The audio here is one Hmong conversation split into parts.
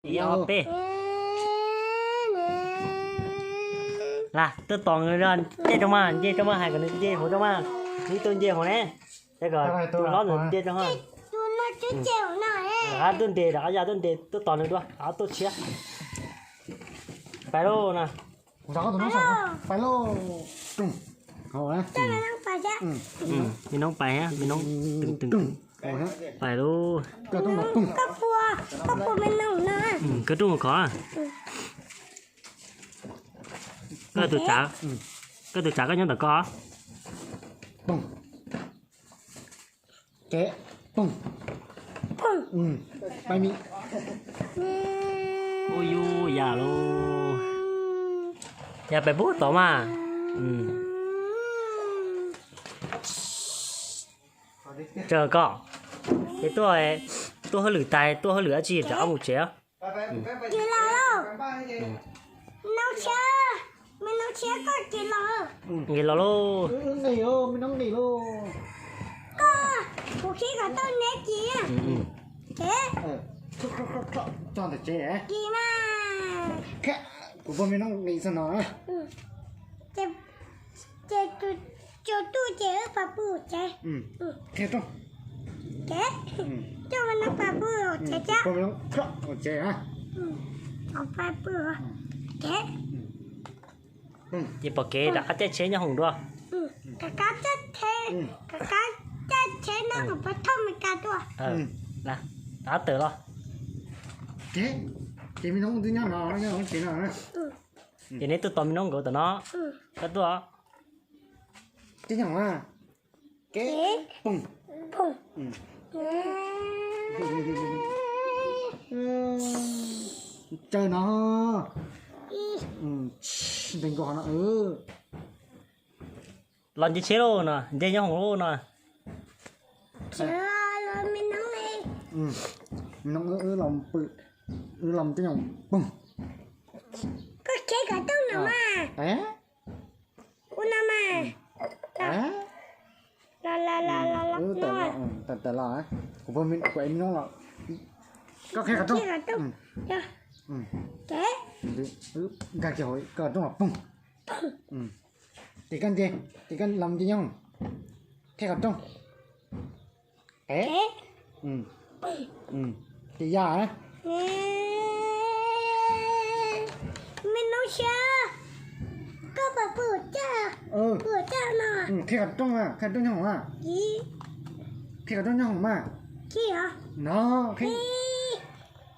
Ib ob peb. Las, tuaj tos nws, nce rau mas, nce rau mas, hais kom nws nce hauv rau mas. Nws tuaj nce hauv ne, es kom tus hlob ntawd nce rau hauv. Rov qab tuaj ntes, rov qab ya tuaj ntes, tuaj tos nws dua, rov qab tuaj tshiab. Pais lauj na. Pais lauj. Me noob pais thiab, me noob, pais lauj. Koj rooj khov. Koj tus tsav, koj tus tsav koj nyob ntawm koj. Ua yus yam lauj. Yam pais pub tod mas. Tsaws koj, ces tuaj, tuaj hauj lwm tas, tuaj hauj lwm dab tsi rov qab mus tsev. Ces los lauj. Nws tshiab, me nws tshiab koj ces los. Nqis los lauj. Koj, kuv khib kom tau neb ces. Ces, ces mas. Kuv pog me noob nqis txog no. Ces, ces, tus tuj ces wb pais pw tsev. Qhia rooj. Ces, coj me noob pais pw tsev thiab. Pog me noob ua tsev a. Pais pw tsev. Ces pom kev rov qab caij tsheb nyob hoom dua. Rov qab caij tsheb, rov qab caij tsheb nyob hoom pab thoj Mes Kas dua. Rov qab tawm los. Ces, ces me noob twb nyob no, nyob hauv tsev no. Ces neb tuaj tos me noob nkawd tom no. Koj tuaj. Tib nyob hoom a. Kev, pum. Caw no. Ntev nkaus no. Los nce tsheb lauj no, nce nyob hoom lauj no. Me noob, wb los pw, wb los tib nyoog pum. Koj khib kom rooj no mas. Ua no mas. Tawm los, kuv pog, kuv ev me noob los. Koj khib kom rooj. Nkag kiag hauv kom rooj los pum. Ces koj nce, ces koj los nce nyob hoom. Khib kom rooj. Qev. Ces ya. Me noob xyab, koj puas pw caj, pw caj no? Qhib qhov rooj, qhib qhov rooj nyob hoom mas. Qhib qhov rooj nyob hoom mas. No,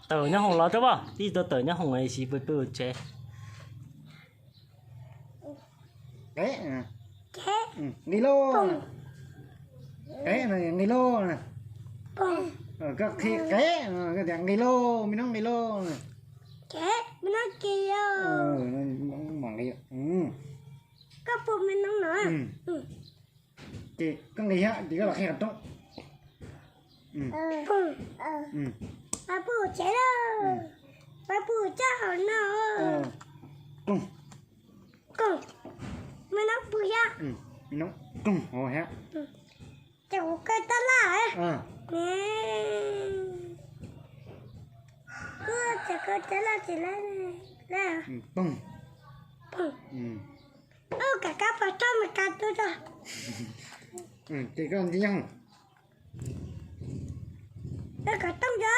tawm nyob hoom los rau, tib tug tawm nyob hoom es pw pw tsev. Qev, nqis lauj. Qev, nqis lauj. Koj qhib qev, koj tias nqis lauj, me noob nqis lauj. Koj puas me noob no? Ces koj nqis thiab ces koj los qhib qhov rooj. Pab pw tsev lauj. Pab pw caj hauv no. Koog, me noob pw thiab. Me noob koog hauv thiab. Ces kuv kaw tab laj. Kuv tseem kaw tab laj tsis laj. Poog. Ub, kab kab pos thoj me ka tuaj tso. Ces koj nti nyob. Koj kom tooj tso.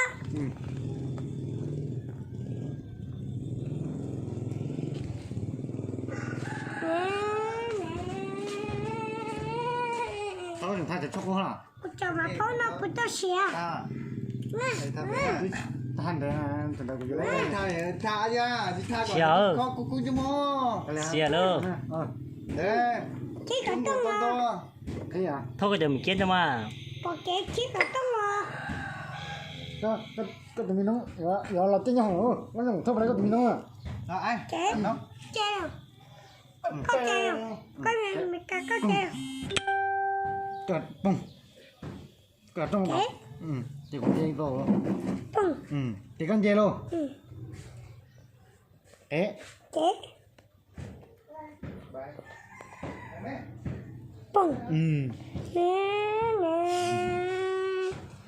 Thaub thaij cov tshuaj qub los? Kuv cov mas phaub no kuv tau siav. Siav, siav lauj. Khib kom tooj os. Thauj koj cov mim kiab tso mas. Pom kev khib kom tooj os. Koj tus me noob yuav los tej nyob hoom, koj thauj pab koj tus me noob. Koj, koj, koj, koj rooj, ces kuv nce lauj. Ces koj nce lauj. Qev.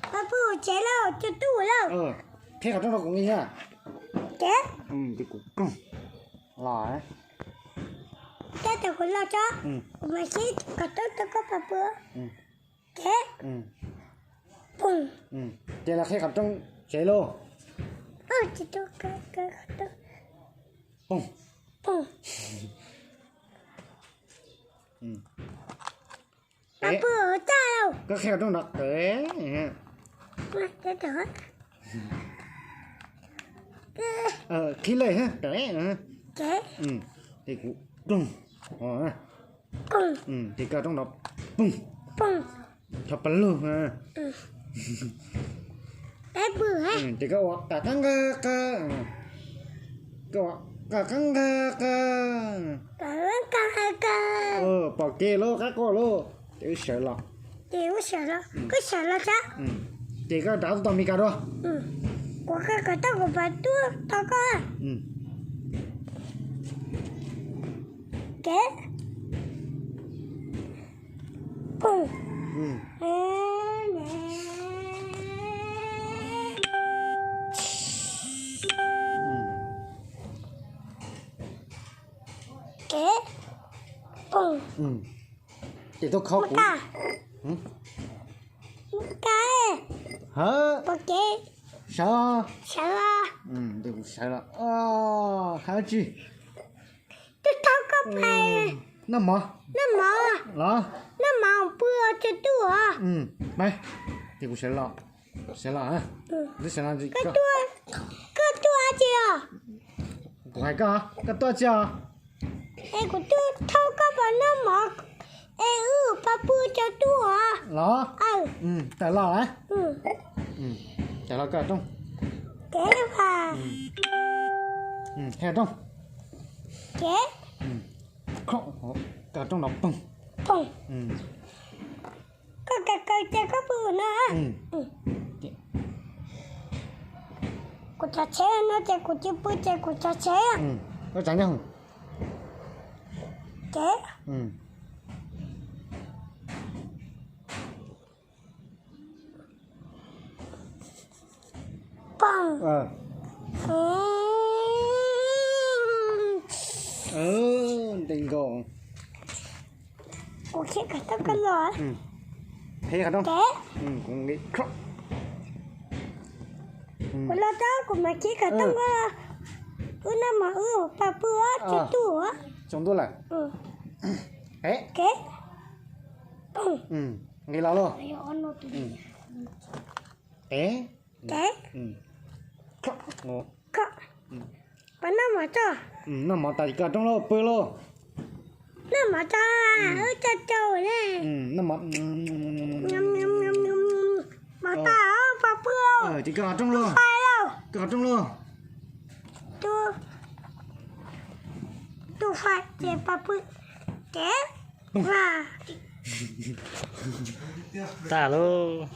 Pab pw tsev lauj, tsuj tuj lauj. Qhib qhov rooj rau kuv nqis na. Ces kuv ploog los, ces thaum kuv los tso, kuv mam sib kom roob tau koj pab pw. Ces poog. Ces los qhib qhov rooj tsev lauj. Poog. Pab pw tag lauj. Koj qhib qhov rooj no qev. Qhib lej qev. Ces kuv ploog. Ces koj rooj no poog. Tho pab lug. Ces koj ua qab nqaj qaj, koj ua qab nqaj qaj. Pom kev lauj, qab quaj lauj, ces wb sawv los. Ces wb sawv los, koj sawv los tso. Ces koj rov tuaj tos Mes Kas dua. Kuv qhib qhov rooj kuv mam tuaj tos koj. Ces poog. Ces poog. Ces tuaj khob kuv. Ka, pom kev. Sawv. Sawv los. Sawv los. Hais dab tsi? Twb thauj koj pais. Noj mov. Noj mov los? Noj mov pw tsaus ntuj os. Pais. Ces kuv sawv los. Sawv los. Koj tuaj dab tsi os? Kuv hais koj, koj tuaj dab tsi os? Es kuv twb thauj koj pais noj mov es wb pab pw tsaus ntuj os. Los? Tawm los lawm. Tawm los koj rooj. Kev. Hais rooj. Kev. Koj rooj los poog. Poog. Koj kaw kaw ces koj pw no. Kuv tsav tsheb no ces kuv tsis pw ces kuv tsav tsheb. Koj tsav nyob hoom. Kev. Poog. Ntev nkaus. Kuv qhib qhov rooj koj los. Qhib qhov rooj. Kev. Kuv los tso kuv mam qhib qhov rooj koj. Wb noj mov wb pab pw tsaus ntuj. Tsaus ntuj lawm. Kev. Nqis los lauj. Kev. Kev. Pab noj mov tso. Noj mov tas koj rooj lauj, pw lauj. Noj mov tso, wb tsaus tsaus ne. Mov tas pab pw lauj. Ces koj qhov rooj lauj. Koj qhov rooj lauj. Tu fais ces pab pw. Kev. Tas lauj.